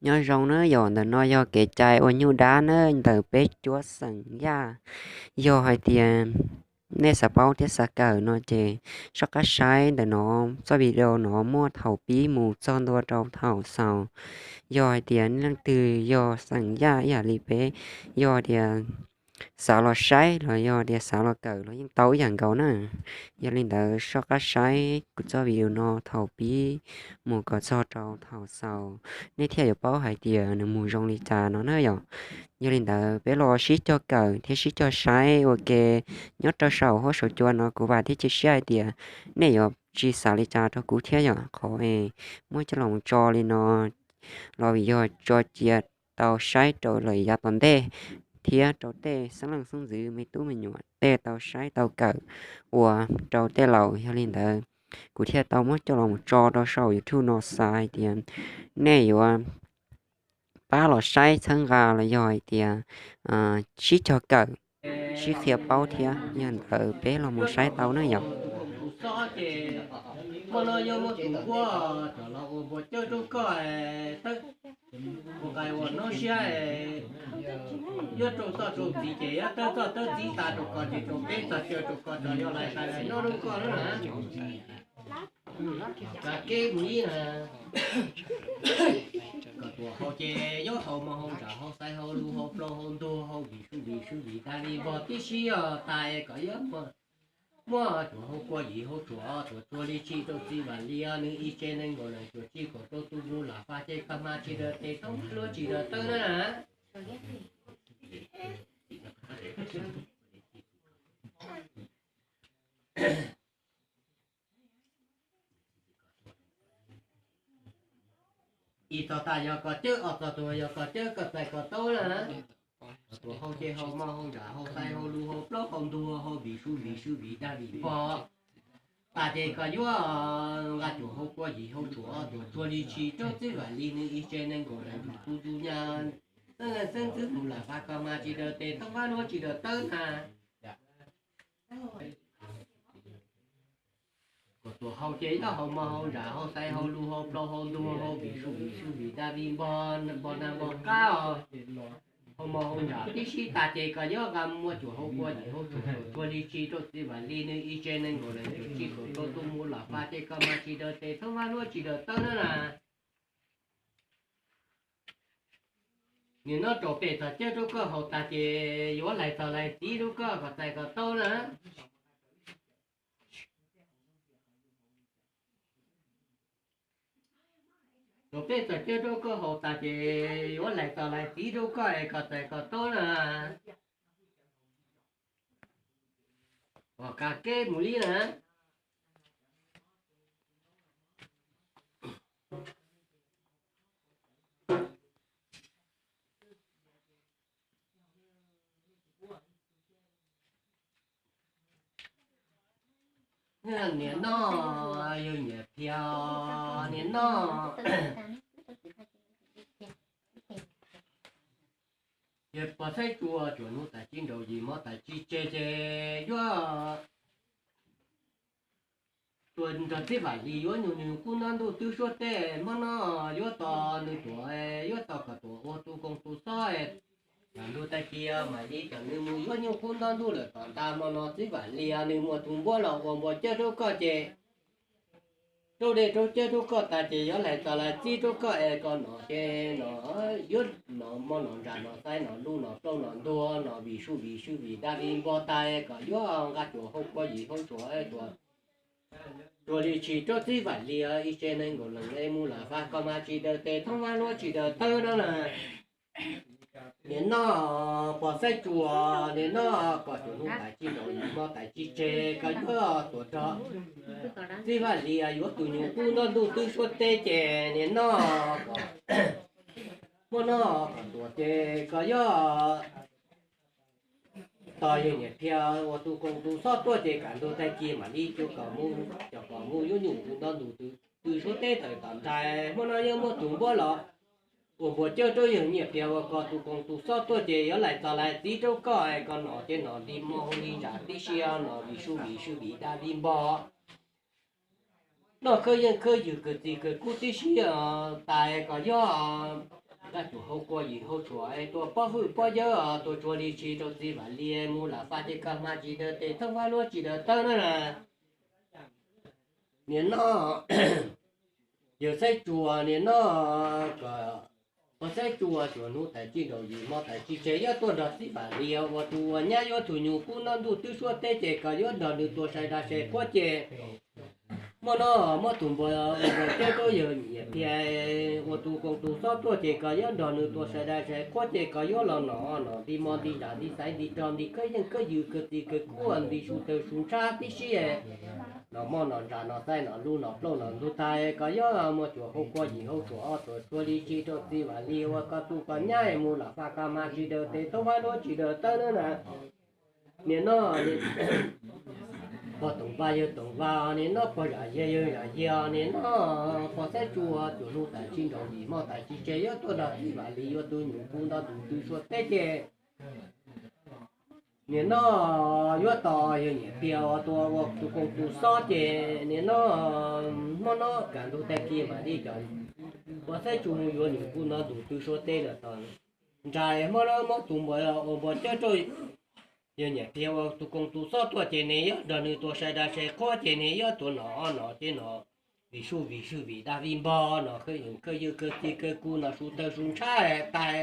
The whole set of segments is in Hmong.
Nyob zoo na yom, ntawm no yog kev cai ua nyuj dab na ntawm peb cuab xeem Yaj. Yog hais tias nej xav paub thiab xav kawm no ces soj qab saib ntawm no, txoj video no muaj thaum pib mus txog ntua rau thaum xaus. Yog hais tias nej leej twg yog xeem Yaj ib yam li peb, yog tias xav los saib los yog tias xav los kawm los yeej tau ib yam nkaus na. Yog li ntawd soj qab saib kuv txoj video no thaum pib mus kom txog rau thaum xaus, nej thiaj yuav paub hais tias nws mus zoo li cas no na yom. Yog li ntawd peb los sib cog kawm thiab sib cog saib ua ke nyob rau saum huab saum cua no. Kuv vam thiab cia siab hais tias nej yuav tsis xav li cas rau kuv thiab yom. Qhov es muab coj los tso li no los vim yog tso cia tau saib rau lawm yav tom ntej thiab rau tej xeeb leej xeeb ntxwv me tub me nyuam tej tau saib tau kawm ua rau tej laus. Yog li ntawd kuv thiaj tau muab coj los mus tso rau saum YouTube no, xav hais tias nej yuav pab los saib txhawb nqa los yog hais tias sib cog kawm, sib qhia paub thiab. Yog ntawd peb los mus saib tau na yom. Ua no yog muaj tus nquab coj los ua npua cawj rau koj, ua nqaij ua nub siab, yuav rau txoj rau txiv ces yuav tawb txoj tawb txiv tas rau koj ces rau peb txoj cawj rau koj tso yog lais tas lais nyob rau koj na. Kav keb mus ib na. Kom tuam hau ces yuav hau mos hau nram hau xaiv hau lus hau plaub hau ntuag hau vim sub vim sub vim dag li npog tib si os tas es kom yuav muaj tuam hau kua yim hau tsuam tuam tsuag li tshis rau txiv Vam Lis nws ib tsev neeg nkaus leej tuam tshis kom rau tus mus lam faj ces koj mas tsis daws tes thoob luab tsis daws tawb na. Ib txog tas yog koj cawj, ob txog tuag yog koj cawj, koj txais koj taub na. Tuam hau ces hau mos hau nram hau xaiv hau lus hau plaub hau ntuag hau vim sub vim sub vim dag vim npog tas ces koj yuav nqa tuam hau kua yim hau tsuam tuam tsuag li tshis rau txiv Vam Lis nws ib tsev neeg nkaus leej tus tus nyab xeeb leej xeeb ntxwv mus lam faj koj mas tsis daws tes thoob luab tsis daws tawb na. Kom tuam hau ces yuav hau mos hau nram hau xaiv hau lus hau plaub hau ntuag hau vim sub vim sub vim dag vim npog npog nag npog qab os. Hau mos hau nram tib si tas ces koj yuav nqa muaj tuam hau kua yim hau tsuam tuam tsuag li tshis rau txiv Vam Lis nws ib tsev neeg nkaus leej tuam tshis kom rau tus mus lam faj ces koj mas tsis daws tes thoob luab tsis daws tawb na na. Nim no rau peb txoj cawj rau koj haus tas ces yuav lais txog lais txiv rau koj kom txais kom taub na. Rau peb txoj cawj rau koj haus tas ces yuav lais txog lais txiv rau koj es kom txais kom taub na. Ua kav keb mus li na. Niam no, yog niam phiaj, niam no. Yog pog saib tsuas tsuas hnub tas tsis nraum yim hmo tas tsis tseg ces yuav tuaj nrog txiv Vam Lis yuav nyuj nyuj qub nruab ntuj twb suab teb hmo no yuav tos nws tuam, yuav tos kom tuam ua tus koom tus xob, ntuj tag kis mam li kom nws mus yuav nyuj qub nruab ntuj lawm tom ntag. Hmo no txiv Vam Lis nws muaj tus npuab los ua npua cawj rau koj ces rau dej rau cawj rau koj tas ces yuav lais txog lais txiv rau koj es koj nom ces nom, yuav nom mos nom nram nom xaiv nom lus nom plaub nom ntuag nom vim sub vim sub vim dag vim npog tas es kom yuav nqa tuam hau kua yim hau tsuam tuam tsuag li tshis rau txiv Vam Lis ib tsev neeg nkaus leej es mus lam faj koj mas tsis daws tes thoob luab tsis daws tawb no na. Niam no, pog saib tsuas, niam no, kom tsuas hnub tas tsis nraum yim hmo tas tsis tseg koj yuav tuam nrog txiv Vam Lis yuav tus nyuj qub nruab ntuj twb suab teb ces niam no, hmo no kom tuam ces koj yuav tos yog niam phiaj ua tus koom tus xob tuaj ces kam ntuj tag kis mam li coj kom mus, coj kom mus yuav nyuj qub nruab ntuj twb suab teb tawm tom ntag. Hmo no yuav muaj tus npuab los ua npua cawj rau yog niam phiaj ua koj tus koom tus xob tuaj ces yuav lais txog lais txiv rau koj es koj nom ces nom li mos hau li nram tib si, nom vim sub vim sub vim dag vim npog, noj khawb yeej khawb ywg kawg txij kawg kub tib si tas es kom yuav Koj tsuas hau kua yim hau tshuam es tua pob hwj pob yawb os, tua tsuag li tsis rau txiv Vam Lis mus lam faj ces koj mas tsis daws tes thoob vab luab tsis daws tawb na. Nim no yawg Xaib Tsuas nim no kom pog Xaib Tsuas tsuas hnub tas tsis nraum yim hmo tas tsis tseg yuav tuaj nrog txiv Vam Lis ua tus ua nyab yuav tus nyuj kub noj ntuj twb suab teb ces kom yuav nrog nws tua sai da sai quab ces Hmo no muab tus npua ua npua cab rau yawg Nyiam Phiab ua tus koom tus xob tuaj ces kom yuav nrog nws tua sai da sai quab ces kom yuav los nom nom nti mo nti nram nti xaiv nti rog nti khawb yeej khawb ywg khawb txi khawb kub nti su tawg su ntshab tib si. Nom mo nom nram nom xaiv nom lug nom plaub nom ntug tas kom yuav muaj cuam hau kua yim hau tshuam ob tuam tshuav li tsis rau txiv Vam Lis ua koj tus koj nyab mus lam faj koj mas tsis daws tes thoob vab luab tsis daws tawb na na. Nim no pog Toom Vaj yawg Toom Vaj nim no pog Zam Yag yawg Zam Yag nim no pog Xaib Tsuas tsuas hnub tas tsis nraum yim hmo tas tsis tseg yuav tuaj nrog txiv Vam Lis yuav tus nyuj kub noj ntuj twb suab teb ces nim no yuav tos yawg Nyiam Phiab ua tus ua tus koom tus xob ces nim no hmo no kaj ntug tag kis mam li coj pog Xaib Tsuas mus yuav nyuj kub noj ntuj twb suab teb lawm tom nraim. Hmo no muab tus npua ua npua cab rau yawg Nyiam Phiab ua tus koom tus xob tuaj ces nws yuav nrog nws tua sai da sai quab ces nws yuav tua nom nom ces nom vim sub vim swj vim dag vim npog nom khawb ywg khawb txi khawb kub nom su tawg su ntshab tas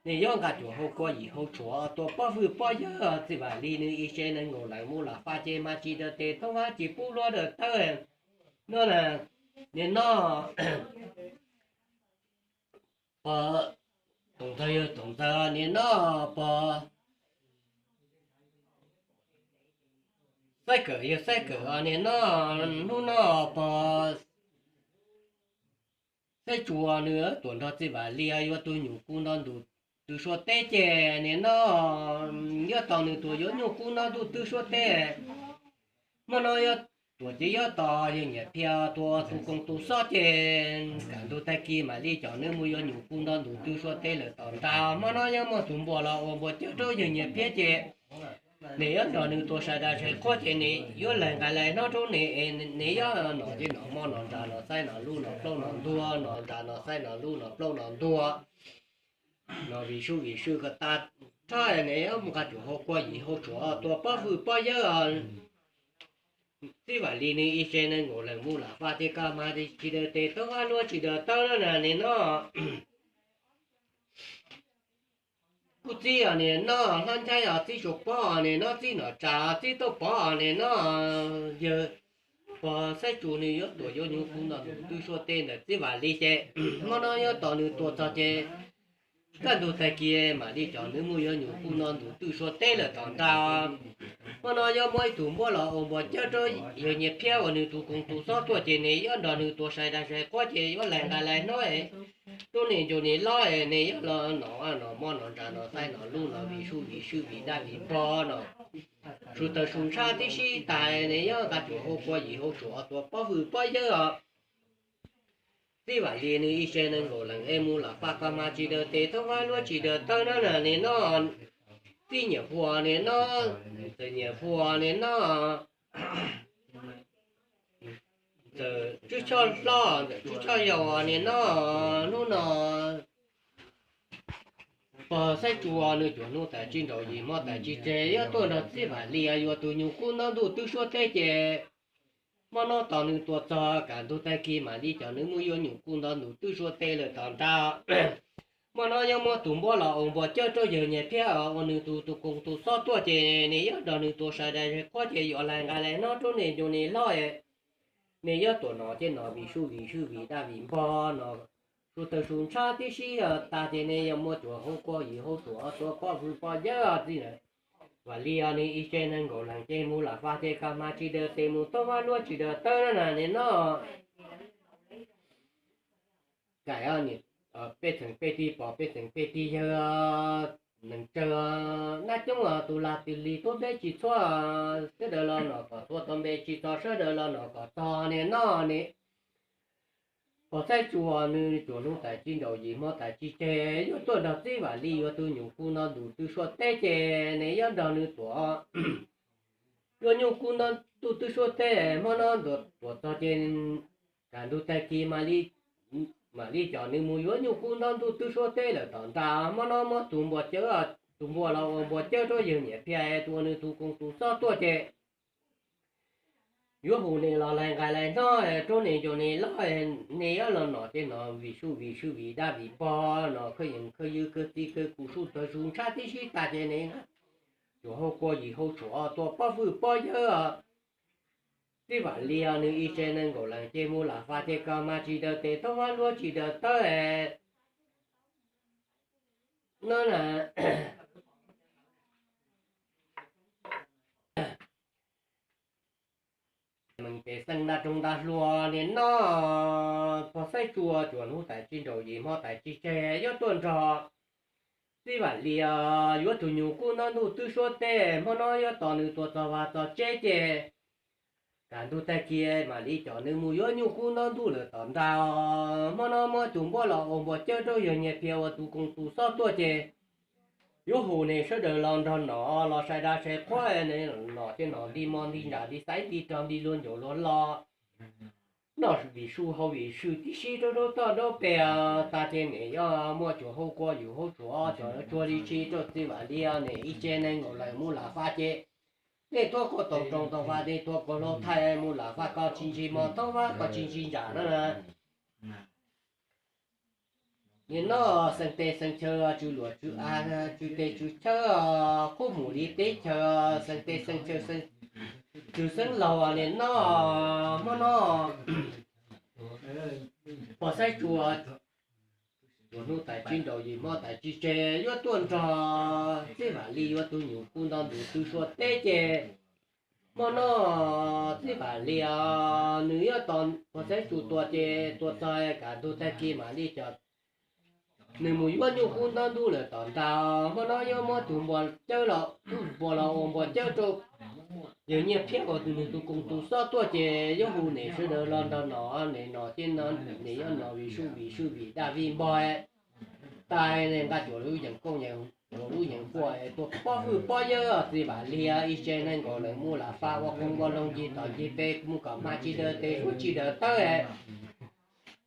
nws yuav nqa cuam hau kua yim hau tshuam tua pob hwj pob yawb txiv Vam Lis nws ib tse nees nkaum leej mus lam faj ces mas tsis daws tes thoob vab tsis pub luab daws tawb no na. Nim no pog Toom Ntxawg yawg Toom Ntxawg nim no pog Xaib Kawm yawg Xaib Kawm nim no hnub no pog Xaib Tsuas nws tuam nrog txiv Vam Lis yuav tus nyuj kub noj ntuj twb suab teb ces nim no yuav tos nws tuam yuav nyuj kub noj ntuj twb suab teb. Hmo no yuav tuam ces yuav tos yawg Nyiam Phiab tua tus koom tus xob ces kaj ntug tag kis mam li coj nws mus yuav nyuj kub noj ntuj twb suab teb lawm tom nraim. Hmo no yuav muab tus npua los ua npua cab rau yawg Nyiam Phiab ces nws yuav nrog nws tua sai da sai quab ces nws yuav laig nqaij laig hnob rau nws, nws yuav nom ces nom mo nom nram nom xaiv nom lug nom plaub nom ntuag nom nram nom xaiv nom lug nom plaub nom ntuag. Nom vim sub vim swj ko tas rhab nws yuav mus nqa cuam hau kua yim hau tshuam tua pob hwj pob yawb txiv Vam Lis nws ib tse nees nkaum leej mus lam faj ces koj mas tsis daws tes thoob vab luab tsis daws tawb na na nim no kuj txib os nim no hlob Nchaib os txib Suav Pob os nim no txib Nom Tsam txib Tooj Pov os nim no yawg pog Xaib Tsuas nws yuav tuam yuav nyuj kub noj ntuj twb suab teb ntawm txiv Vam Lis ces hmo no yuav tos nws tuam txog ces kaj ntug tag kis mam li coj nws mus yuav nyuj kub noj ntuj twb suab teb lawm tom nraim. Hmo no yuav muab ib tug npua los ua npua cab rau yawg Nyiam Phiab uas nws tus koom tus xob tuaj ces nws yuav nrog nws tua sai da sai quab ces yuav laig nqaij laig hnob rau nws ncu nws lob nws yuav los nom nom mo nom nram nom xaiv nom lug nom vim sub vim swj vim dag vim npog nom su tawg su ntshab tib si tas nws yuav nqa cuam hau kua yim hau tshuam tua pob hwj pob yawb os. Txiv Vam Lis nws ib tse nees nkaum leej es mus lam faj koj mas tsis daws tes thoob vab luab tsis daws tawb na na nim no txib Nyiam Huas nim no, txawm Nyiam Huas nim no txawm Tswb Choj Hlob ntawm Tswb Choj Yau nim no hnub no pog Xaib Tsuas nws cuam hnub tas tsis nraum yim hmo tas tsis tseg yuav tuaj nrog txiv Vam Lis yuav tus nyuj kub noj ntuj twb suab teb ces hmo no tos nws tuam txog kaj ntug tag kis mam li coj nws mus yuav nyuj kub noj ntuj twb suab teb lawm tom nraim. Hmo no yuav muab tus npua los ua npua cab rau yawg Nyiam Phiab uas nws tus tus koom tus xob tuaj ces nws yuav nrog nws tua sai da sai quab ces yuav laig nqaij laig hnob rau nws ncu nws lob nws yuav tuam nom ces nom vim sub vim swj vim dag vim npog nom su tawg su ntshab tib si tas ces nws yuav muab cuam hau kua yim hau tshuam tua pob hwj pob yawb txiv Vam Lis os nws ib tse nees nkaum leej ces mus lam faj ces koj mas tsis daws tes mus thoob vab luab tsis daws tawb na na nim no kaim pej xeem pej tij pog pej xeem pej tij yawg neeg tsawg nab coob tus lag tus lig tuab npe tsis txhua sawv daws los nom kom txhua tuab npe tsis txog sawv daws los nom kom txog nim no nim pog Xaib Tsuas nws cuam hnub tas tsis nraum yim hmo tas tsis tseg yuav tuaj nrog txiv Vam Lis yuav tus nyuj kub noj ntuj twb suab teb ces nws yuav nrog nws tuam yuav nyuj kub noj ntuj twb suab teb hmo no tuam txog ces kaj ntug tag kis mam li mam li coj nws mus yuav nyuj kub ntaub ntuj twb suab teb lawm tom nrad. Hmo no muab tus npua cawb, tus npua los ua npua cawb rau yawg Nyiaj Phiab tus ua nws tus koos tus xob tuaj ces yuav hu nws los laig nqaij laig hnob rau nws cov niam loj, nws yuav los nom ces nom vim sub vim sw vim dab vim npog, nom khawb yees khawb ywg khawb txij khawb kuv sub tawg zus ntshab tib si tas ces nws tsuas hau kua yim hau tshuam tua pob hwj pob yawg. Txij Vam Lis nws ib tse nees nkaum leej ces mus lam faj ces koj mas tsis daws tes thoob vab luab tsis daws tawb no na. Meem ces xeem nta roog nta hlua nim no pog Xaib Tsua tsuas hnub tais tsib nraum yim hmo tais tsib tseg yuav tuaj nrog Txij Vam Lis yuav tus nyuj kub ntaub ntuj twb suab teb. Hmo no yuav tos nws tuaj txog vaj txog tsev ces kaj ntug tag kis mam li coj nws mus yuav nyuj kub ntaub ntuj lawm tom nrad. Hmo no muab tus npua los ua npua cawb rau yawg Nyiaj Phiab ua tus koos tus xob tuaj ces yuav hu nws sawv daws los nrog nom los sai dab sai qhuab, nom ces nom nti mo nti ntsam nti xaiv nti rog nti luag ncaus luag lo, noj vim su haus vim sw tib si rau rau toj rau pes tas ces nws yuav muaj tsuas hau kua yus hau tsuas cov tsuag li tsis rau Txij Vam Lis nws ib tse nees nkaum leej mus lam faj ces nej tuaj koj tau roos tau faj, nej tuaj koj laug thaij mus lam faj koj tsis ntsis mos thoob vab koj tsis ntsis ntsam no na. Nim no xeem teb xeem chaw tsw luam tsw av tsw teb tsw chaw qub mus li teb chaws, xeem teb xeem chaw tsw xeeb laug nim no, hmo no pog Xaib Tsua tsuas hnub tais tsib nraum yim hmo tais tsib tseg yuav tuaj nrog Txij Vam Lis yuav tus nyuj kub ntaub ntuj twb suab teb ces hmo no Txij Vam Lis nws yuav tos pog Xaib Tsua tuaj ces tuaj txog kaj ntug tag kis mam li coj nws mus yuav nyuj kub ntaub ntuj lawm tom nrad. Hmo no yuav muab tus npua cawb los, npua los ua npua cawb rau yawg Nyiaj Phiab ua nws tus koos tus xob tuaj ces yuav hu nws sawv daws los nrog nom, nws nom ces nws yuav nom vim su vim sw vim dab vim npog tas nws nqa cuam lub yees koob, cuam lub yees npua tuaj pob hwj pob yawg Txij Vam Lis ib tse nees nkaum leej mus lam faj ua koos ua loo ncig tom ncig pes mus kom hma tsis daws tes suab tsis daws tawb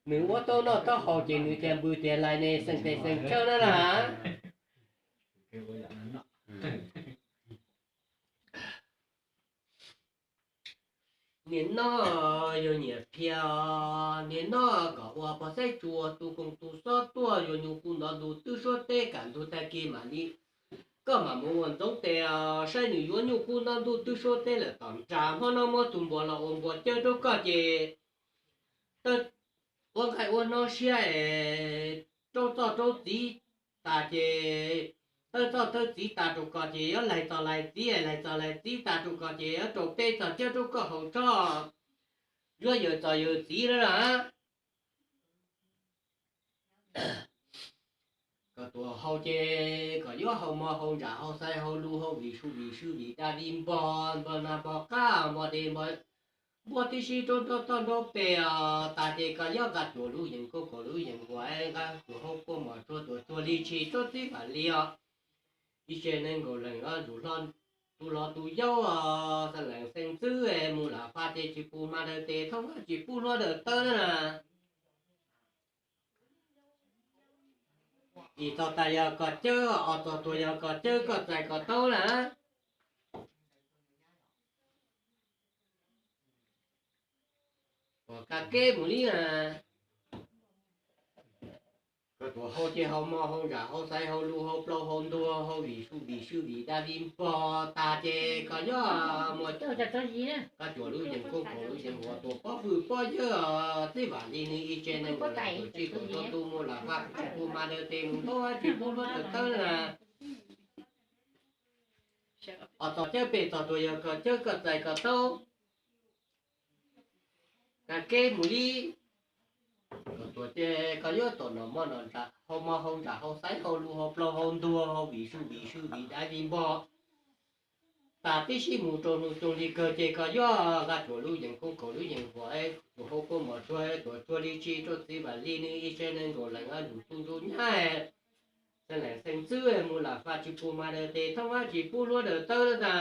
nws ua tau noj tau haus ces nws tias npws tias lais ne xeem teb xeem chaw na na. Nim no yawg Nyiaj Phiab, nim no kom ua pog Xaib Tsua tus koos tus xob tuaj yuav nyuj kub ntaub ntuj twb suab teb kaj ntug tag kis mam li koj mam mus ua ntxoov tes saib nws yuav nyuj kub ntaub ntuj twb suab teb lawm tom nrad. Hmo no muab tus npua los ua npua cawb rau koj ces ua nqaij ua hnob siab es rau txoj rau txiv tas ces tawb txoj tawb txiv tas rau koj ces yuav laig txoj laig txiv, laig txoj laig txiv tas rau koj ces yuav rau peb txoj cawb rau koj haus tso. Yuav yawg txoj yawg txiv lawm na. Koj tuaj haus ces kom yuav haus mos haus ntsam haus xaiv haus lus haus vim su vim sw vim dab vim npog, npog nag npog qab npog dej npog npua tib si rau nraub toj nraub pes tas ces koj yuav nqa cuam lub yees koob kaum lub yees huam nqa cuam hau kua mom tsuag tuam tsuag li tshis rau Txij Vam Lis os. Ib tse nees nkaum leej zuj tus hlob tus yau, xeeb leej xeeb ntxwv mus lam faj ces tsis pub hma daws tes thoob vab tsis pub hluab daws tawb na. Ib txoj tas yog koj cawb, ob txoj tuag yog koj cawb koj txais koj taub na. Ua kab keb mus li na. Koj tuaj haus ces haus mos haus ntsam haus xaiv haus lus haus plaub haus ntuag haus vim su vim sw vim dab vim npog tas ces koj yuav mus koj cuam lub yees koob kaum lub yees huam tuam pob hwj pob yawg Txij Vam Lis nws ib tse nees nkaum leej tuam tsij kaum rau tus mus lam faj tsis pub hma daws tes mus thoob vab tsis pub hluab daws tawb na. Ob txoj cawb peb txoj tuag yog koj cawb koj txais koj taub. Kab keb mus li. Koj tuaj ces koj yuav tom nom mov nom ntsam haus mos haus ntsam haus xaiv haus lus haus plaub haus ntuag haus vim su vim sw vim dab vim npog tas tib si mus rau hnub coog li kawg ces koj yuav nqa cuam lub yees koob kaum lub yees huam tuam hau kua mom tsuag tuam tsuag li tshis rau Txij Vam Lis nws ib tse nees nkaum leej zuj tus ntuj nyab, xeeb leej xeeb ntxwv mus lam faj tsis pub hma daws tes thoob vab tsis pub hluab daws tawb na.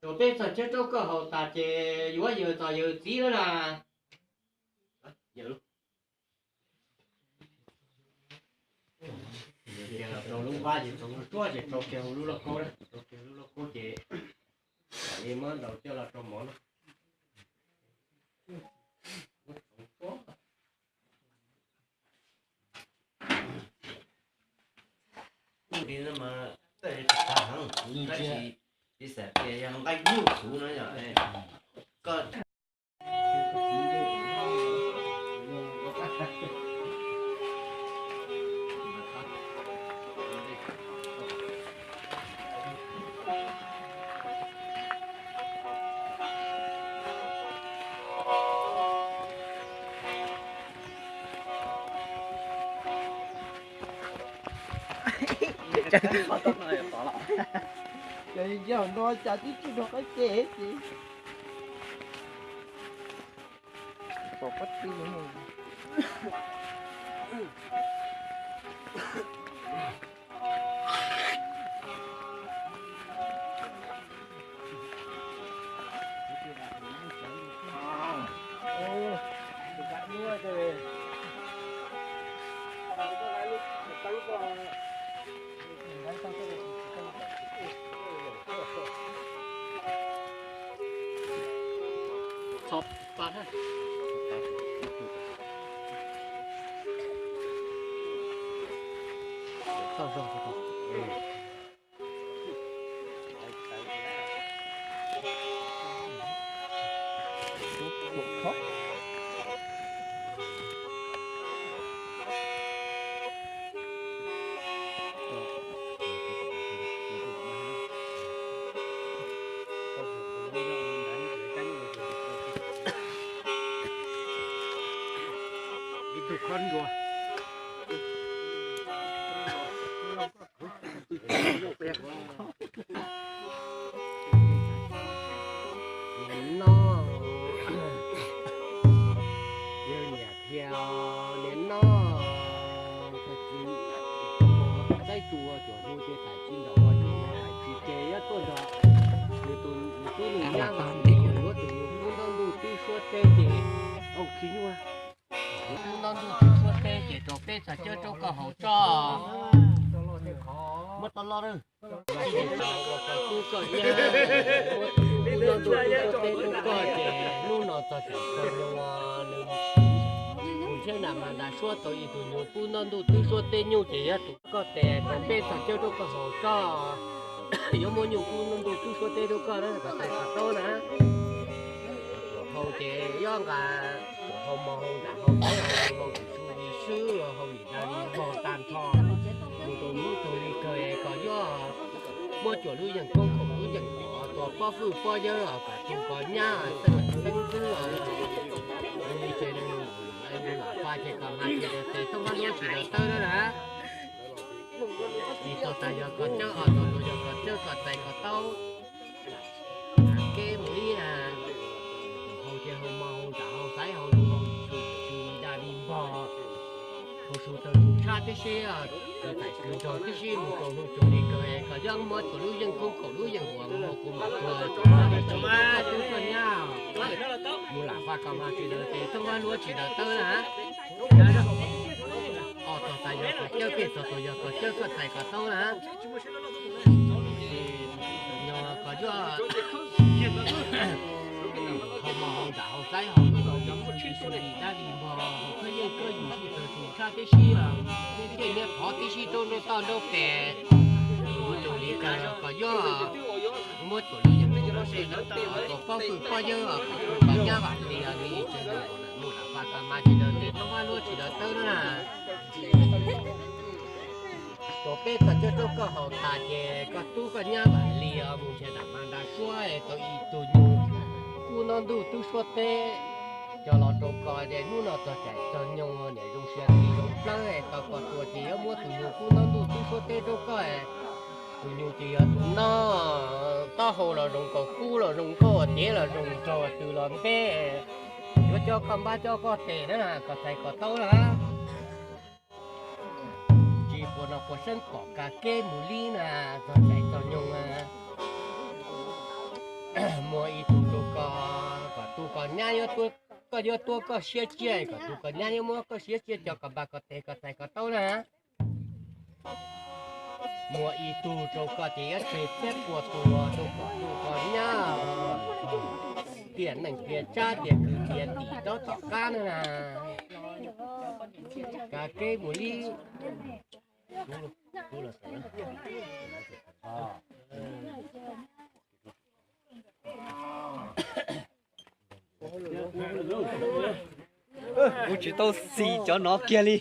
Rau peb txog cawb rau koj haus tas ces yuav yawg txog yawg txiv lawm na. Rau lub vab ces txhoov lub suab ces rau kiag lub lauj kaub, rau kiag lub lauj kaub ces li muab ntaus coj los rau mov no. Li no mas tej tsis tag heev, tab sis tsis xav tias yog nqaij nyuj txhuv no yog koj Ces yog no cas twb tsis nrog qab ces ces pom qab twb no. Txhob pas. Ib tug khob nruas. Nim no yawg niam qhia, nim no txawj tsis, txawj tsis ua cuag hu ces txais tsis ntaus, txais tsis ces yuav tuaj nrog nws tus, nws tub nws nyab los mus yuav tus yus kub ntaub ntuj twb suab teb ces, au, khi nyuaj. Kub ntaub ntuj twb suab teb ces rau peb txog cawb rau koj haus tso. Muab tau loj lawm. Kub koj nyab, muab tus yus kub ntaub ntuj twb suab teb rau koj ces hnub no txog tseem txog nyoog nws mus ntshiab nram mas nram suab tau ib tug nyuj kub ntaub ntuj twb suab teb nyuj ces yuav tus koj tes rau peb txog cawb rau koj haus tso. Yuav muab nyuj kub ntaub ntuj twb suab teb rau koj na, kom tais kom taub na. Hau ces yuav nqa hau mos hau nram hau saib hau hau tus su li swb hau li dag li npog tag nrho. Mus rau hnub rau li kawg es kom yuav muab cuam lub yeej koob kaum lub yeej huam tua pob fwj pob yawg kom tus koj nyab xeeb xeeb xwb. Li ces lam fa ces kom mas ces tes thoob hab luab tsis daws tawb na na. Ib tog tas yog koj cawb, ob tog yog koj cawb kom tais kom taub. Keb mus ib na, hau ces hau mos hau nram hau saib hau lug hau su su li dag li npog, hau su tawg su tshab tib si, kws thaim kws nrog tib si mus rau hnub rau li kawg es kom yuav muab txhua lub yeej koob kaum lub yeej huam mus hau kuv mam tuag, tsis tau koj tub koj nyab. Mus lam faj kom mas tsis daws tes thoob hab luab tsis daws tawb na. Ob tog tas yog koj cawb, peb tog tuag yog koj cawb koj tais kom taub na. Nyog koj yuav hau mos hau nram hau saib hau lug hau su li dab li npog, hau khaub yeej khaub yus sij tawg su tshab tib si, niaj tej niaj qhov tib si rau nraub toj nraub pes. Mus rau li kawg koj yuav muab txhua lub yeej koob kaum lub yeej huam tua pob fwj pob yawg kom nyab vam li li tsev mus lam faj kom mas tsis daws tes thoob hab luab tsis daws tawb na. Rau peb txog cawb rau koj haus tas ces koj tub koj nyab vam li mus nrhiav nram mas nram suab es tau ib tug nyuj kub ntaub ntuj twb suab teb coj los rau koj es hnub no txog tseem txog nyoog niam zoo siab txiv zoo plawg es tau koj tuaj ces yuav muab tus nyuj kub ntaub ntuj twb suab teb rau koj es tus nyuj ces yog tus no, taub hau los zoo nkaus kub los zoo nkauj, cev los zoo nraug, tws los nteg, yuav coj koj npab coj koj tes na, koj tais koj taub na. Tsis puas no puas seeb pom kag keb mus li na, txog tseem txog nyoog na. Muaj ib tug rau koj, kom tus koj nyab yuav tuaj, koj yuav tuaj koj siab tsiaj, kom tus koj nyab yuav muab koj siab tsiaj coj koj npaj koj tes koj tais koj taub na. Muaj ib tug rau koj ces yuav tseg thiab puas tus rau kom tus koj nyab tiam neej tiam tsab tiam kwv tiam tij rau tom qab na. Kav kev mus li. Kuv tsis tau xis cov no kiag li.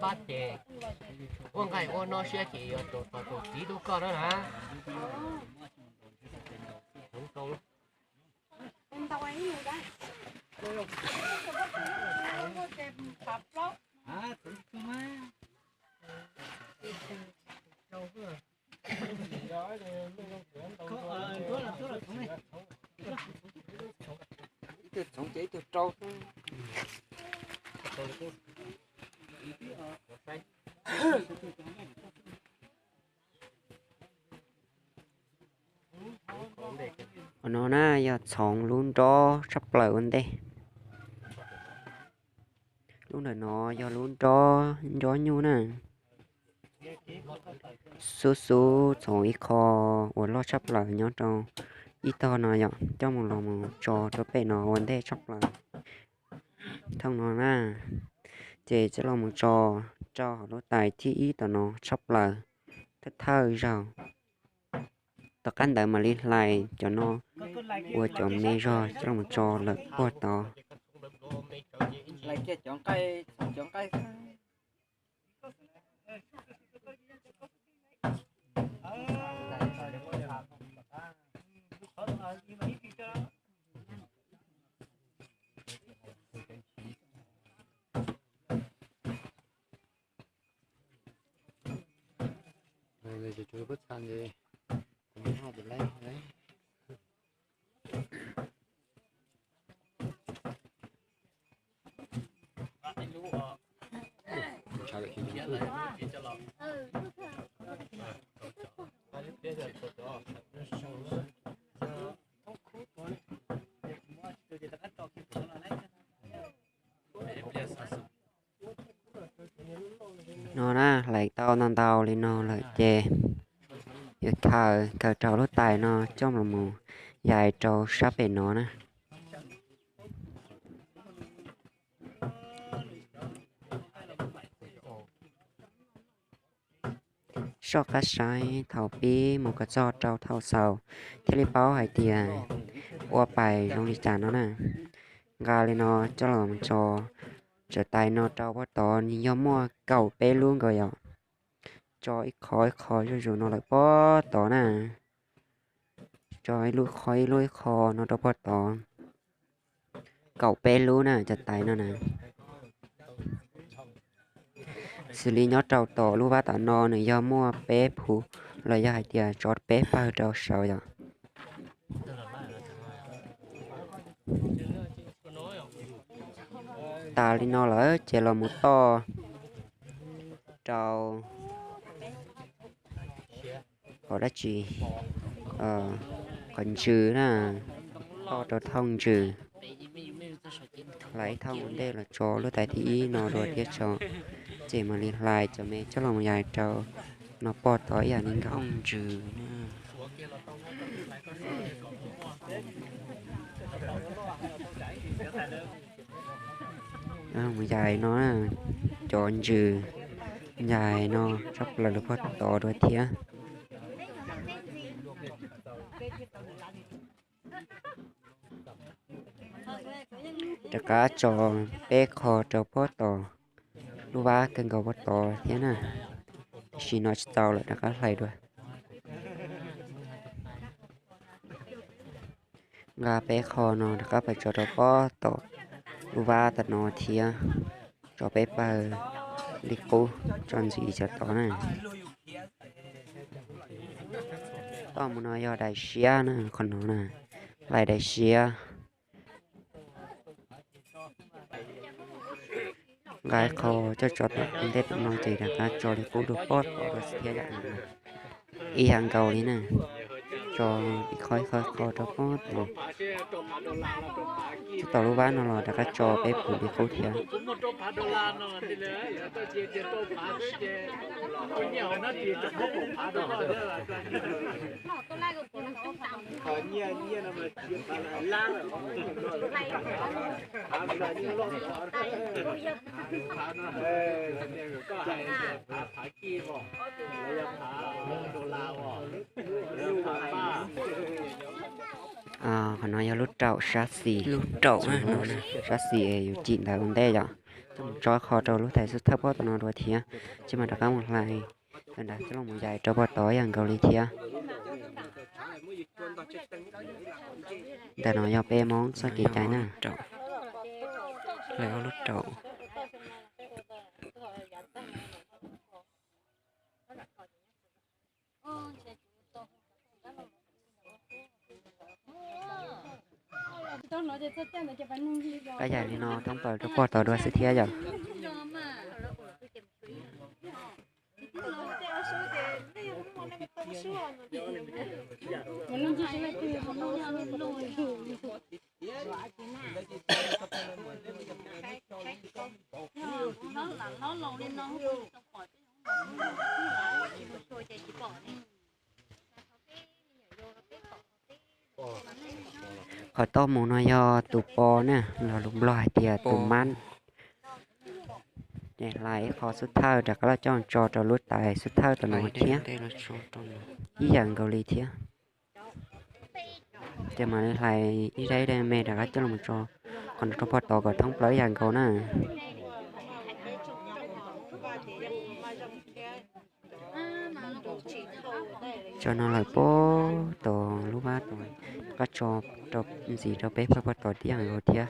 Pab ces ua nqaij ua no siab ces yuav tus tus txiv tus koj na na. Ib tug txhoov ces ib tug rau. Qhov no na yog txhoov lub nrob tshaj plaws ua ntej. Lub ntawm no yog lub nrob nrob nyuj na. Xub xub txhoov ib qho uas loj tshaj plaws nyob rau ib tog no yom, coj mus los mus tso rau pem no ua ntej tshaj plaws. Thooj no na, ces coj los mus tso rau hauv lub tais thib ib tom no tshaj plaws, thawj thawj zaug. Tom qab ntawd mam li hlais cov no ua cov me zog coj los mus tso lawm puag tod. No na, hlais tau ntau ntau li no lawm ces yuav khaws, khaws rau lub tais no coj los mus yais rau sab pem no na. Soj qab saib thaum pib mus kom txog rau thaum xaus thiaj li paub hais tias ua pais zoo li cas no na. Nqa li no coj los tso, cov tais no rau puag tod nws yog muaj kaum peb lub nkaus yom. Tso ib qho ib qho zuj zus no lawm puag tod na. Tso ib lub qho ib lub ib qho no rau puag tod. Kaum peb lub na cov tais no na. Xws li nyob rau tom lub vaj tom no nws yog muaj peb phuv los yog hais tias tso peb pawg rau saud yom. Tas li no lawm ces los mus toj rau qhov dab tsi, qhov ntsws na, toj rau thooj ntsws. Hlais thooj ua ntej los tso lub tais thib ib no dua thiab tso, ces mam li hlais cov me coj los yais rau no puag tod ib yam li nkaus. Thooj ntsws na. Mus yais no, cov ntsws yais no tshaj plaws lawm puag tod dua thiab. Rov qab tso peb qho rau puag tod, lub vab kawg nkaus puag tod thiab na. Tam sim no tsis tau lawm, rov qab hlais dua. Nqa peb qho no rov qab pais tso rau pob tom lub vab tom no thiab, tso peb pawg li qub tso ntxiv cov tod na. Toj mus no yog daim siab na, qhov no na, hlais daim siab. Nqa ib qho coj tso tom ntej tom no ces rov qab tso li qub rau pob tod dua xwb thiab yom. Ib yam nkaus li na, tso ib qho ib qho ib qho rau pob tod. Txog tom lub vab no los rov qab tso peb pawg li qub thiab. Qhov no yog lub raum sab xis, lub raum sab xis yus cim ntawd ua ntej yom. Coj mus tso qho rau lub tais xub thawj pob tom no dua thiab, ces mam rov qab mus hlais ntawd coj los mus yais rau pob tod ib yam nkaus li thiab. Ntawm no yog peb Hmoob txoj kev cai na. Hlais ob lub raum. Koj yais li no thoob plaws rau pob tod dua xwb thiab yom. Qhov toj mus no yog tus pos na, los lus Nplog hais tias tus mab. Ces hlais ib qho xub thawj rov qab los coj tso rau lub tais xub thawj tom no thiab, ib yam nkaus li thiab. Ces mam li hlais ib daim ib daim me rov qab coj los tso qhov no rau pob tod kom thoob plaws ib yam nkaus na. Tso no lawm pob tod lub vab tod, rov qab tso rau ntxiv rau peb pawg pob tod ib yam nkaus thiab.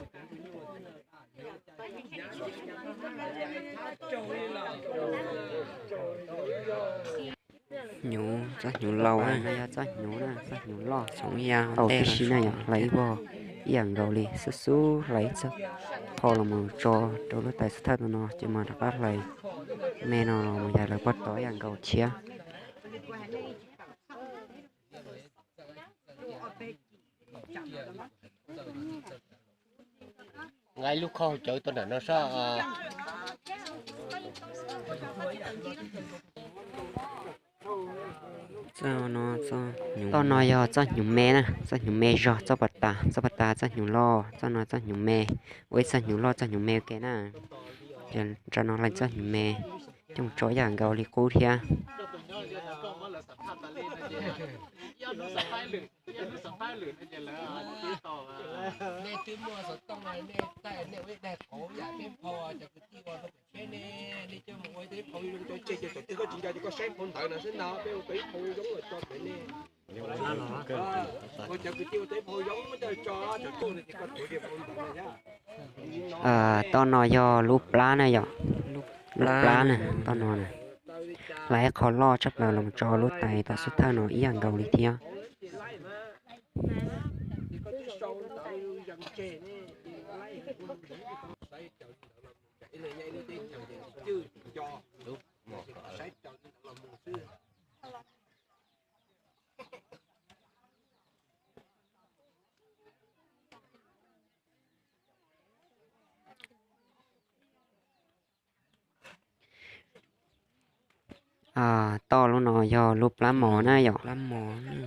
Hnyuv, txoj hnyuv laus na, yog txoj hnyuv na, txoj hnyuv loj, tau tib si na yom, hlais ib vog ib yam nkaus li, xub xub hlais ib txoj qho los mus tso rau lub tais xub thawj tom no, ces mam rov qab hlais me no los mus yais lawv pob tod ib yam nkaus thiab. Nqa ib lub khob hauv cawv tuaj ntawm no saib. Txoj no yog txoj hnyuv me na, txoj hnyuv me zog txoj pas tas, txoj pas tas txoj hnyuv loj, txoj no txoj hnyuv me, ua ib txoj hnyuv loj txoj hnyuv me ua ke na. Ces nram no hlais txoj hnyuv me coj mus tso ib yam nkaus li qub thiab. Toj no yog lub plab na yom, lub plab na, toj no na. Hlais ib qho loj tshaj plaws los tso lub tais tom xub thawj no ib yam nkaus li thiab. Toj lub no yog lub plab mos na yom.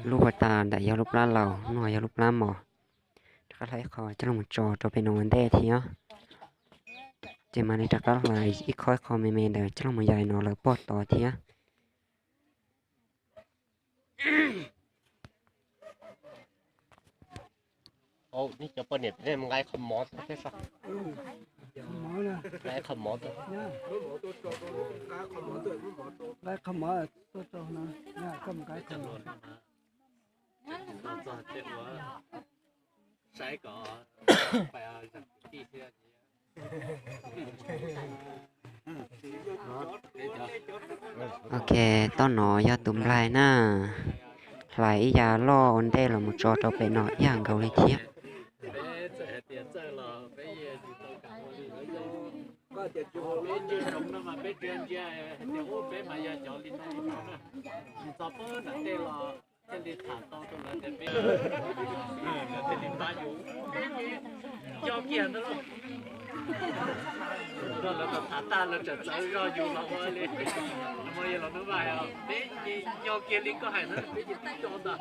Lub pas tas ntawm yog lub plab laus, no yog lub plab mos. Rov qab hlais ib qho coj los tso rau pem no ua ntej thiab. Ces mam li rov qab hlais ib qho ib qho me me ntawd coj los yais no lawv pob tod thiab. Nej cov poj niam peb nqa qho mov thiab, nqa qho mov tuaj rau no, koj nqa qho mov. tsaib kom pais zam kwv tij thiab. Ok, toj no yog tus nplaig na, hlais ib yav loj ua ntej los mus tso rau pem no ib yam nkaus li thiab. Nco kiag ntawd lauj. Lawv kom tham tag lawv tseem txawv zoj yus los ua li. Muaj yog los hnub vaj os, peb ces nco kiag li koj hais ntawd, peb ces twb nco ntag.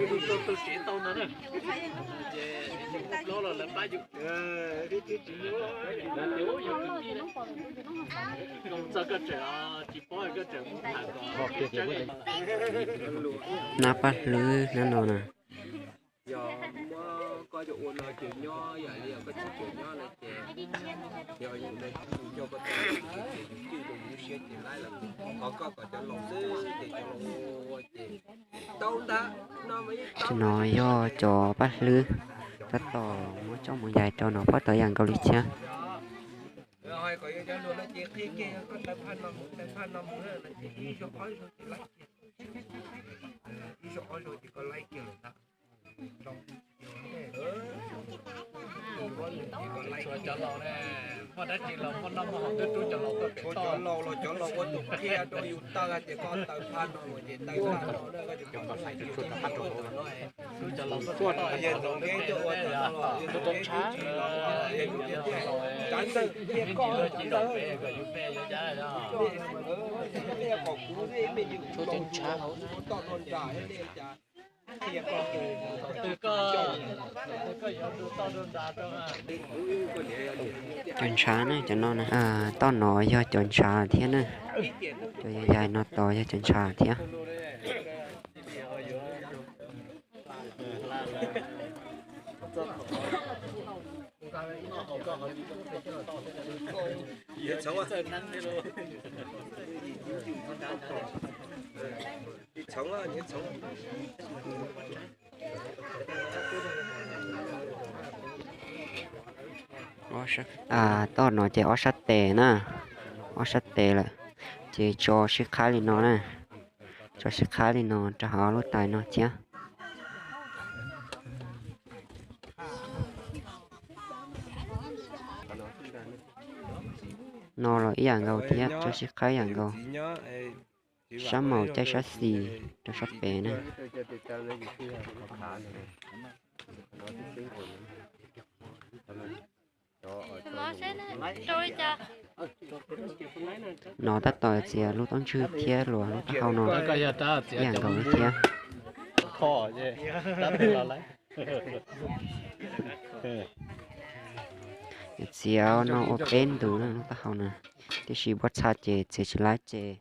Tus tau tus tsev tau ntawd na. Ces plaub los lawv pab yus. Lawv tias yog kwv tij, txog koj tseem tsis paub koj tseem mus tham kom tseeb. Nab paj hlwb nab no na. Yog muab koj coj ua no ces nyob, yog li koj tsis coj nyob no ces yog yus no yus coj koj tau ces yus cwj rau yus lub siab ces laib lawm. Qhov koj kom cov laus xwb ces cov laus ua ces tau ntag. Tsis no yog cov paj hlwb tab tom muab coj mus yais rau no pab tau yam nkaus li thiab. Kom yog cov hluas no ces qhia kiag yog koj taw phaj no mus, taw phaj no mus na, no ces ib zaug ob zaug ces laib kiag, ib zaug ob zaug ces koj laib kiag lawm ntag. Tshuav cov laus ne, muaj dab tsi los muaj noj muaj haus twb rub cov laus tuaj pem toj. Cov laus los cov laus ua tus qhia rau yus taw hais tias koj taw phaj no mus ces taw phaj no na, koj cov laus tuaj pem toj no. Yog tus nqe coj ua tus no los yog tus nqe tsis los yog tus nqe tiag, tsav ntawm tiag koj tsav ntawm. Mej qom kuv mej yws kuv los toj no nram eb le cas. Cov ntshav na, cov no na, toj no yog cov ntshav thiab na. Cov yog yais no tos yog cov ntshav thiab. Toj no ces ob sab tes na, ob sab tes lawm, ces tso sib qhaib li no na, tso sib qhaib li no rau hauv lub tais no thiab. No los ib yam nkaus thiab, tso sib qhaib ib yam nkaus. Sab maum caij sab xis rau sab pem na. No tab tom txiav lub taub ntswg thiab luas lub taub hau no. Ib yam nkaus li thiab. Txiav no ua peb ntus na lub taub hau na, tiam sis npua txha ces txiav tsis laib ces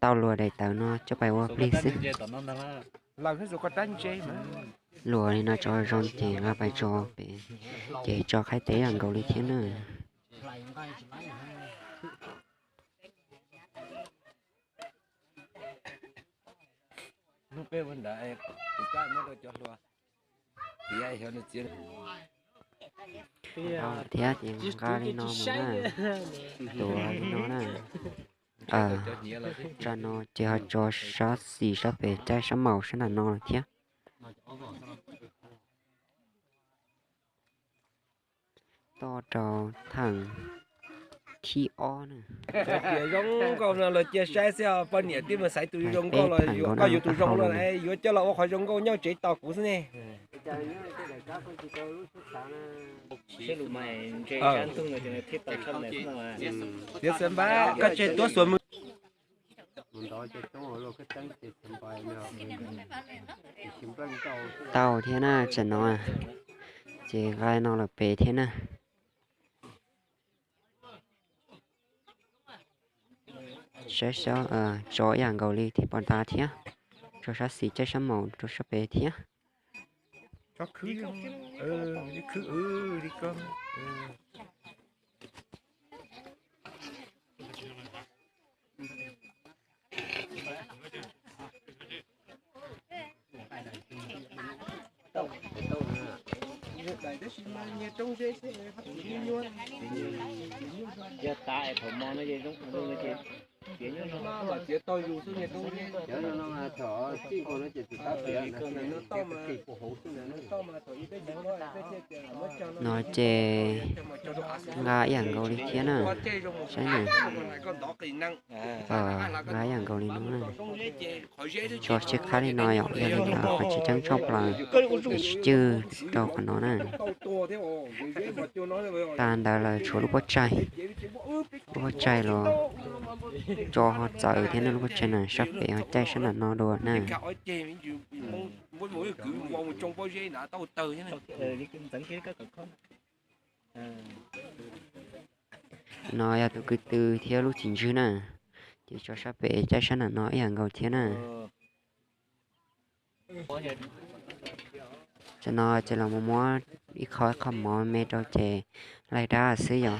tau luas daim tawv no coj pais ua plig xwb. Luas li no tso zoo ces nqa pais tso pem, ces tso qhaib teb yam nkaus li thiab na. Hnub peb ua ntawd kuv coj muab rau cov hluas tiav xyov nws txiav. Thiab ces nqa li no mus na, tuav li no na. Tsa no ces ho tso sab xis sab pem caij sab maum sab nram no lawm thiab. Toj rau theem thib ob na. Tias zoo nkauj no los cia saib xwb, poj niam twb mus xaiv tus zoo nkauj los yuav koj yuav tus zoo no, yuav coj los ua qhov zoo nkauj nyob tsev tos kuv xwb ne. Tiav xav npab koj tseg tuab xuas mus. Tau thiab na, tsam no ces nqa no lawm pem thiab na. Saib sab, tso ib yam nkaus li thiab pom nta thiab, tso sab xis caij sab maum rau sab pem thiab. Yog tas es thaum mos no ces zoo, txiav tau yus xwb. No ces nqa ib yam nkaus li thiab na, saib na. Nqa ib yam nkaus li no na. Tso siab qhab li no yom, yog li ntawd qhov tsis ceeb tshaj plaws es tsis cwj rau qhov no na. Tas ntawd lawm tshuav lub pob tsaig, lub pob tsaig los tso ho txawv thiab na, lub pob tsaig na sab pem ho caij sab nram no dua na. No yog tus kwv tw thiab lub txiv ntswg na, ces tso sab pem caij sab nram no ib yam nkaus thiab na. Tam no ces los mus muab ib qho ib qho mov me rau ces laig dab xwb yom.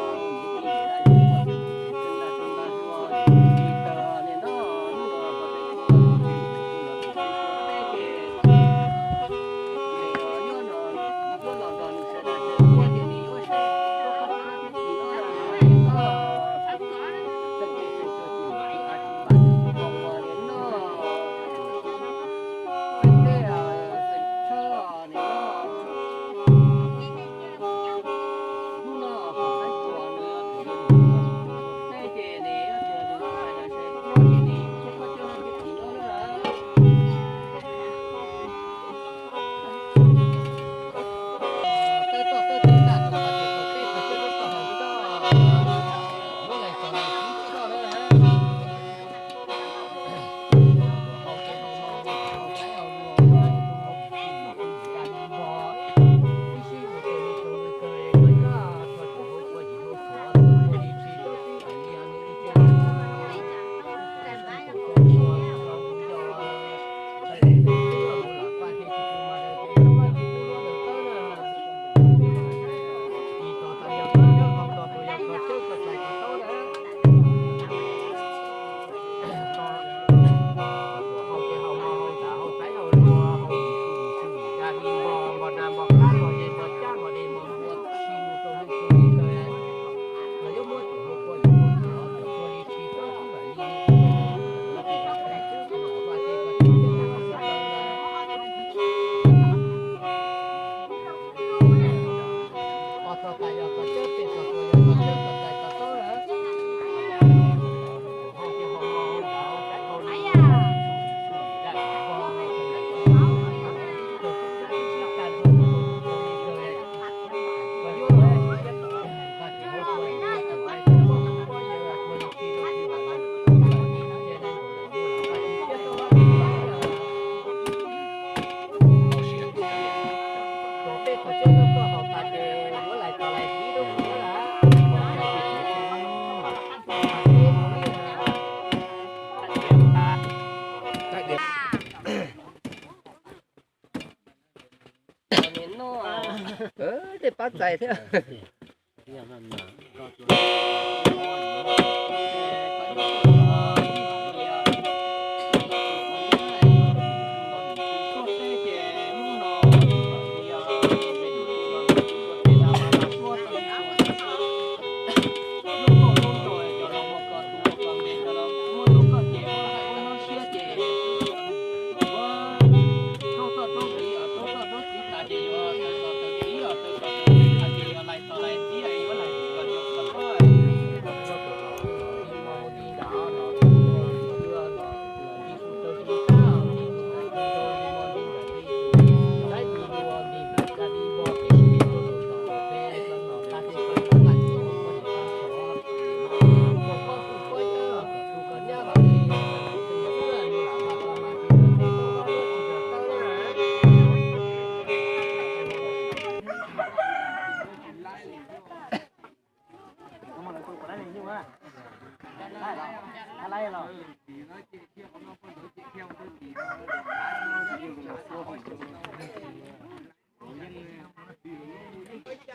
Tej pab txais thiab.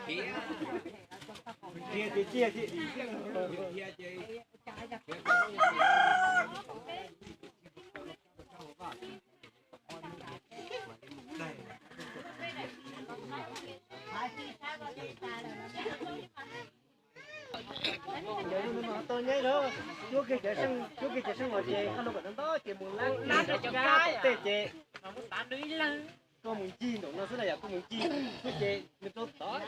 Cuab kiag cov seej los ces haj lug kom ntau ntau ces mus lab cov kab tom tej ces koj mus ncig nraum no xwb na yom, koj mus ncig xwb ces nws rau tod.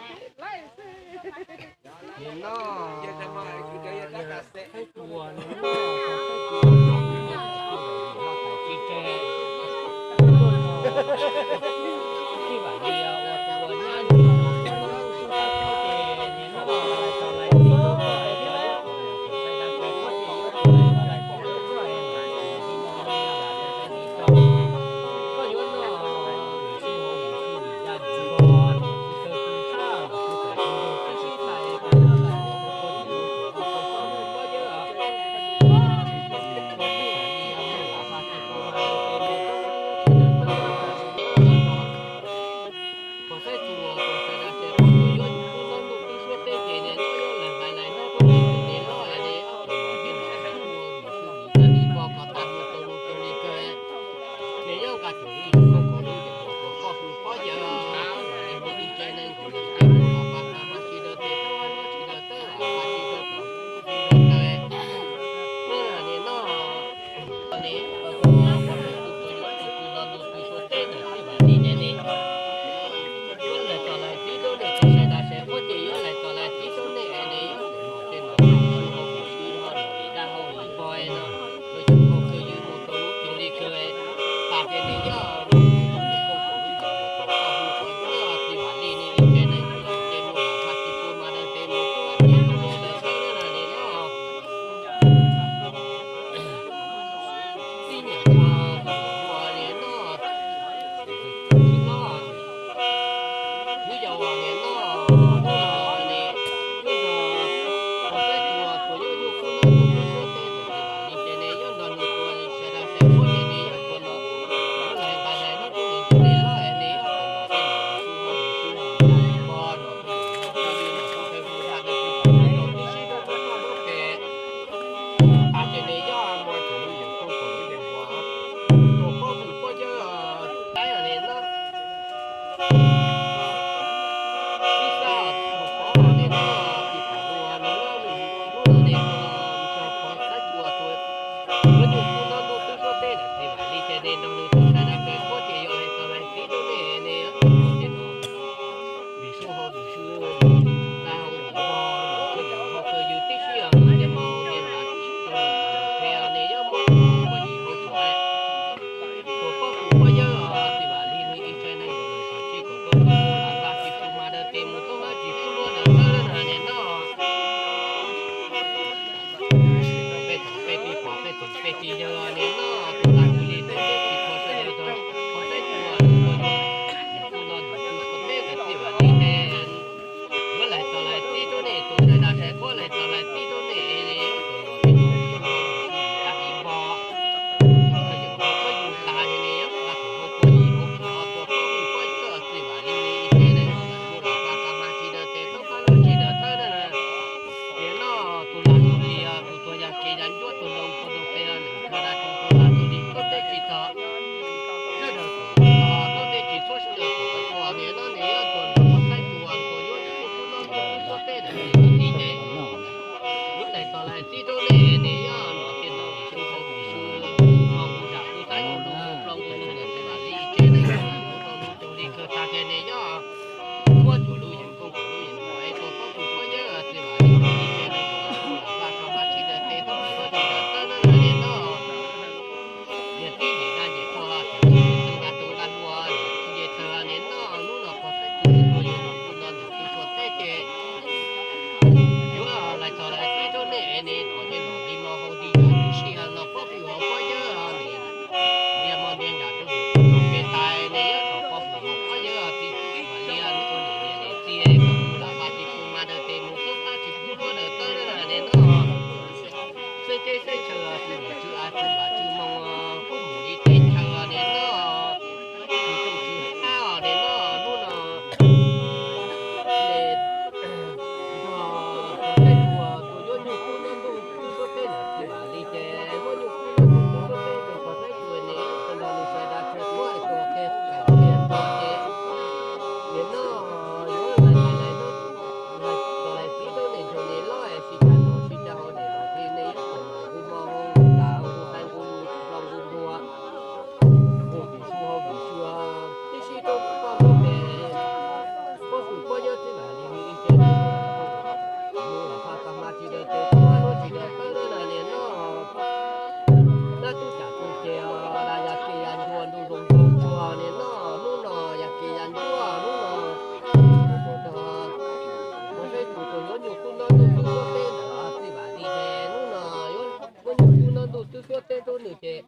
Suab teb rau nws ces,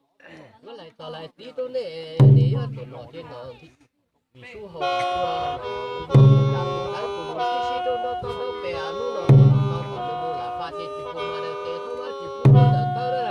lais tos lais txiv rau nej, nej yuav tsum nom ces nom, vim sub hau, sib sib rau nrog tau nrog pem hnub no, tau kom nws mus lam pab ces tsis pub mas nws ces tub mab tsis pub ntawm tawb na.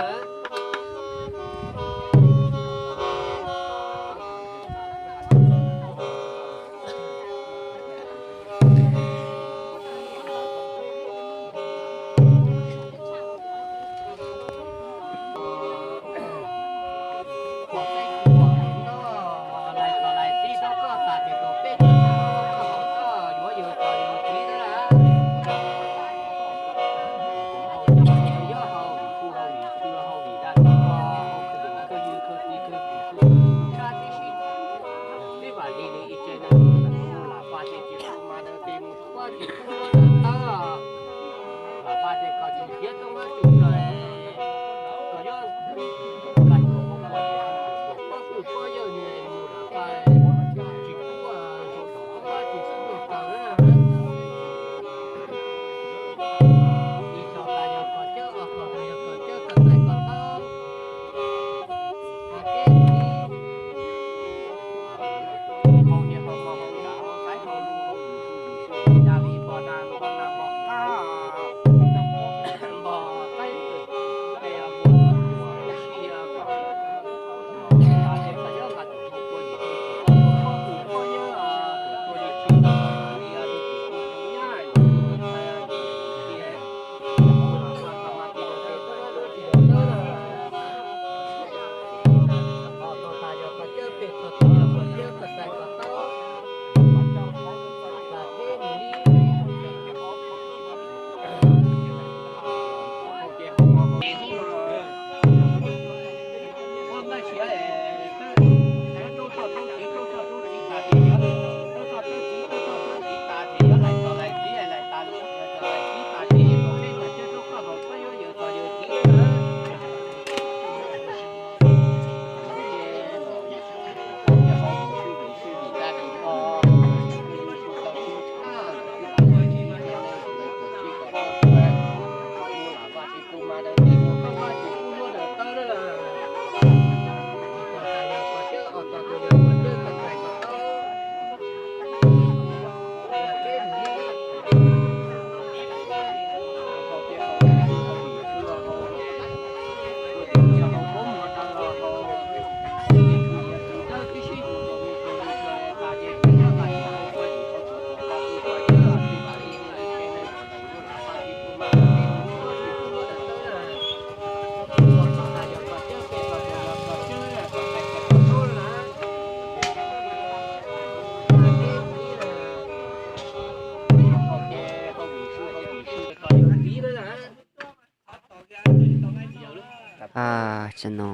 Tam no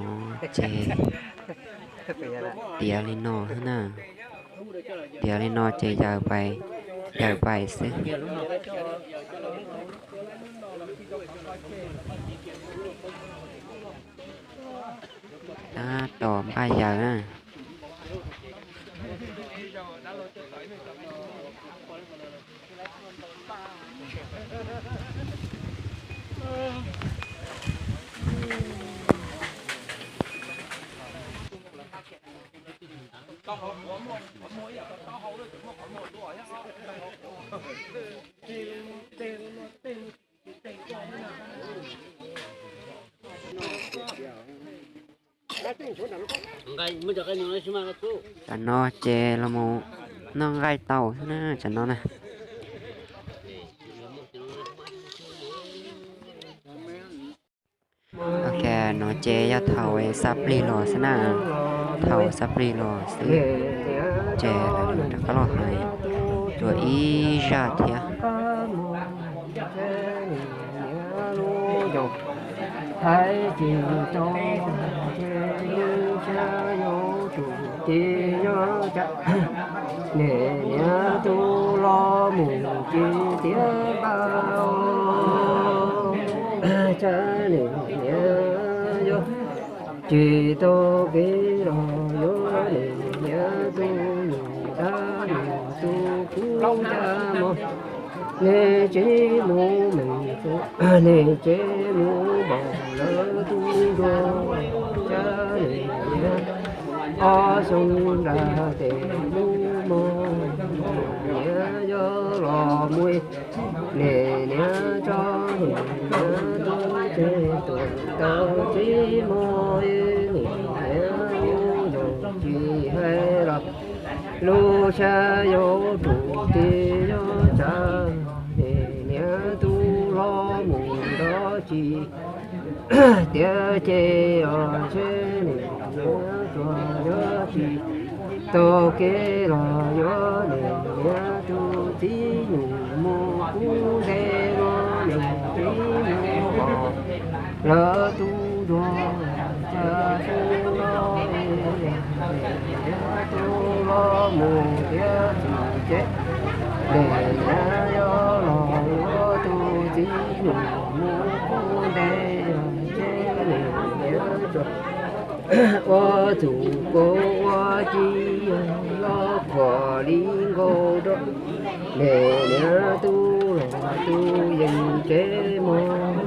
ces piav li no xwb na. Piav li no ces yaws pais, yaws pais xwb. Tab tom npaj yaws na. Tam no ces los mus noj nqaij tau xwb na, tam no na. Ok, no ces yog thaum xab plig los xwb na, thaum xab plig los xwb. Ces lawv rov qab los hais dua ib zaj thiab. Hais tsis tau, ces yeej tshab yuav tsum ces nyob cas, niam niam tus los mus ces tiag npaj, cas niam niam yog tsis tau kev los yuav niam niam tus nus dab nus tus kub cas mog, nej tsev mus meej, nej tsev mus npaum lawv tub ntsuag, sab niam ob xyoo nram tes lub mog, niam yuav los mus, niam niam tso niam niam tub tsev tuam tau tsis mog, niam niam zoo tsis hais los lub siab yuav rum twb yuav tsav, niam niam tub los mus nrov tsis tiav ces os ntshe niam niam tsuas yuav tsis taug kev los yuav niam niam tus txiv nyuj mus kub ntej los niam txiv nyuj pom lawv tub ntsuag tsa tub los, niam niam tub los mus tiav txim ces, niam niam yuav los yuav tus txiv nyuj mus kub ntej los ntshe niam niam tsuas ua txuj kaus ua ci los khuam li nkaus rau, niam niam tub los tub yeej tsev mog,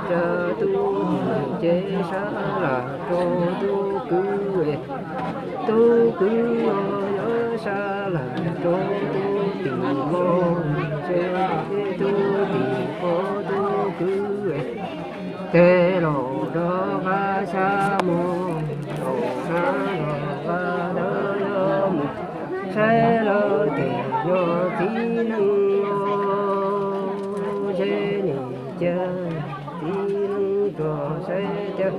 tsa tub tim ces sab lam rau tub kwv, tub kwv los yuav sab lam rau tub tim mog, ntshe tub tim pom tub kwv tes laus rov qab xyab mog, laus nab rov qab dawb yuav mus saib lawv tes yog txiv neej los ntshe nim cia txiv neej tsuas saib tias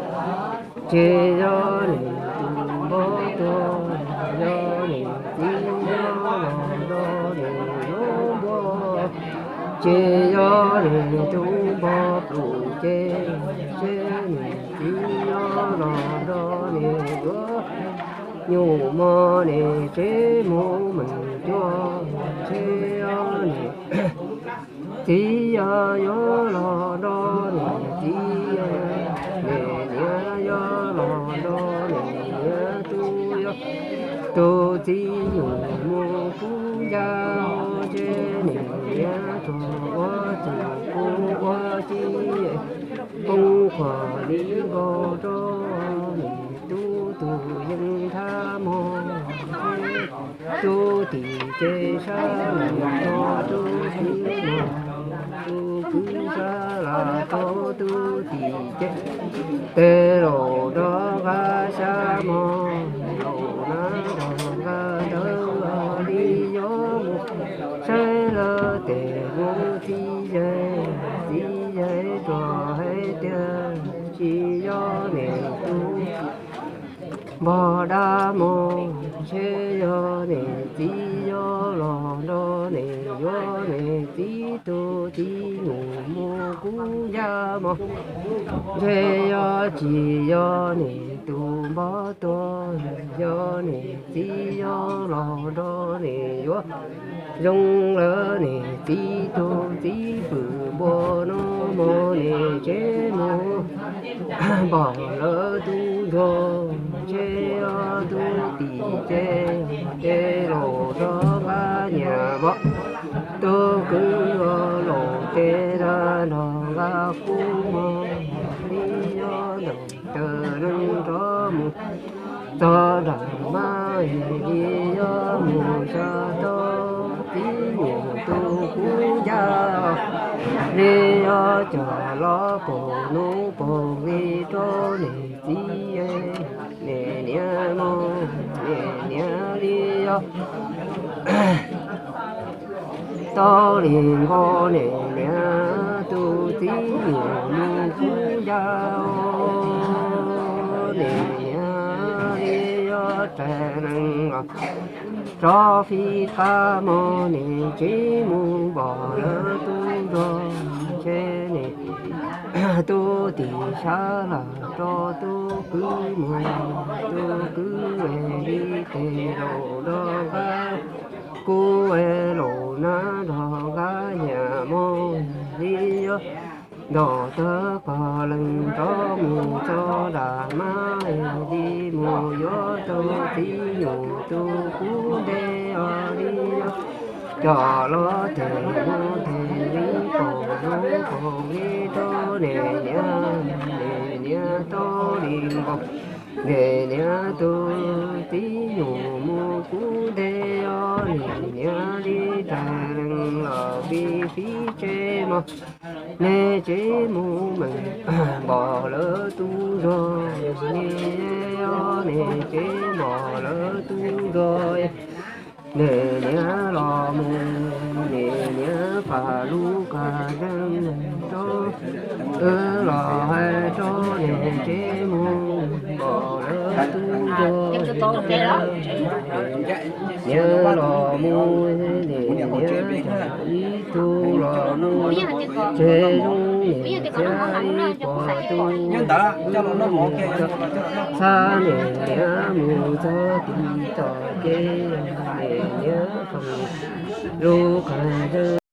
tsis yog nim tus npog tuag, yog nim txiv npog los nrog nim yuav npog, tsis yog nim tus npog plum ces ntshe nim txiv npog los nrog nim yuav nyuj mog, nim tsev mus meem cuag ntshe yog nim txiv yog yuav los nrog nim txiv, nim niam yog los nrog nim niam tub yuav tus txiv nyuj mus kub ncaj, ntshe nim niam tsuas ua txuj kaus ua ci poob khuam li nkaus rau nim tub tus yeej thab mog, tub tim ces sab lam rau tub kwv mog, tub kwv sab lam rau tub tim ces tes laus rov qab xyab mog, laus nab rov qab dawb li yuav mus saib lawv tes mus txiv zes, txiv zes tsuas hais tias tsis yog nim tus npog dab mog, ntshe yog nim txiv yog los nrog nim yuav nim txiv tus txiv nyuj mus kub ncaj mog, ntshe yog tsis yog nim tus npog tuag, yog nim txiv yog los nrog nim yuav zoo lawm nim txiv tus txiv pwm npua no mog, nim tsev mus npog lawv tub ntsuag, ntshe yog tub tim ces tes laus rov qab nyiam mog, tub kwv laus tes rov nrog nqa kub mog, li yog ntaus taws neeg rov mus txog nram mab, li yog mus xyuas tau txiv nyuj tus kub ncaj, li yog coj los paum hnub paum hli rau nim txiv, nim niam mog, nim niam li yog tau li nkaus nim niam tus txiv nyuj mus kub ncaj, nim niam li yog rais neeg los rov fij qab mog, nim tsev mus npog lawv tub ntsuag, ntshe nim tub tim sab lam rau tub kwv mog, tub kwv es li tes laus rov qab, kub es laus nab rov qab nyiam mog, li yog ntaus taws pog leeg rov mus txog nram mab, li mus yuav tau txiv nyuj tus kub ntej os, li yog coj los tes mus tes li paum hnub paum hli rau nim niam, nkaus. Niam niam tus tib nyuag mus kub ntej os, niam niam li tag leej los vij vij tsev mog. Nej tsev mus meem npog lawv tub zog, niam niam os, nej tsev npog lawv tub zog. Niam niam los mus, niam niam pam lub qab zeeg rau, wb los hais rau nej tsev mus npog lawv tub zog. Niam los mus, niam niam ib tug los mus, tseg zoo niam txiv ib puas tug, wb txhab niam niam mus txog tim txoj kev, niam niam foom lub qab zeeg.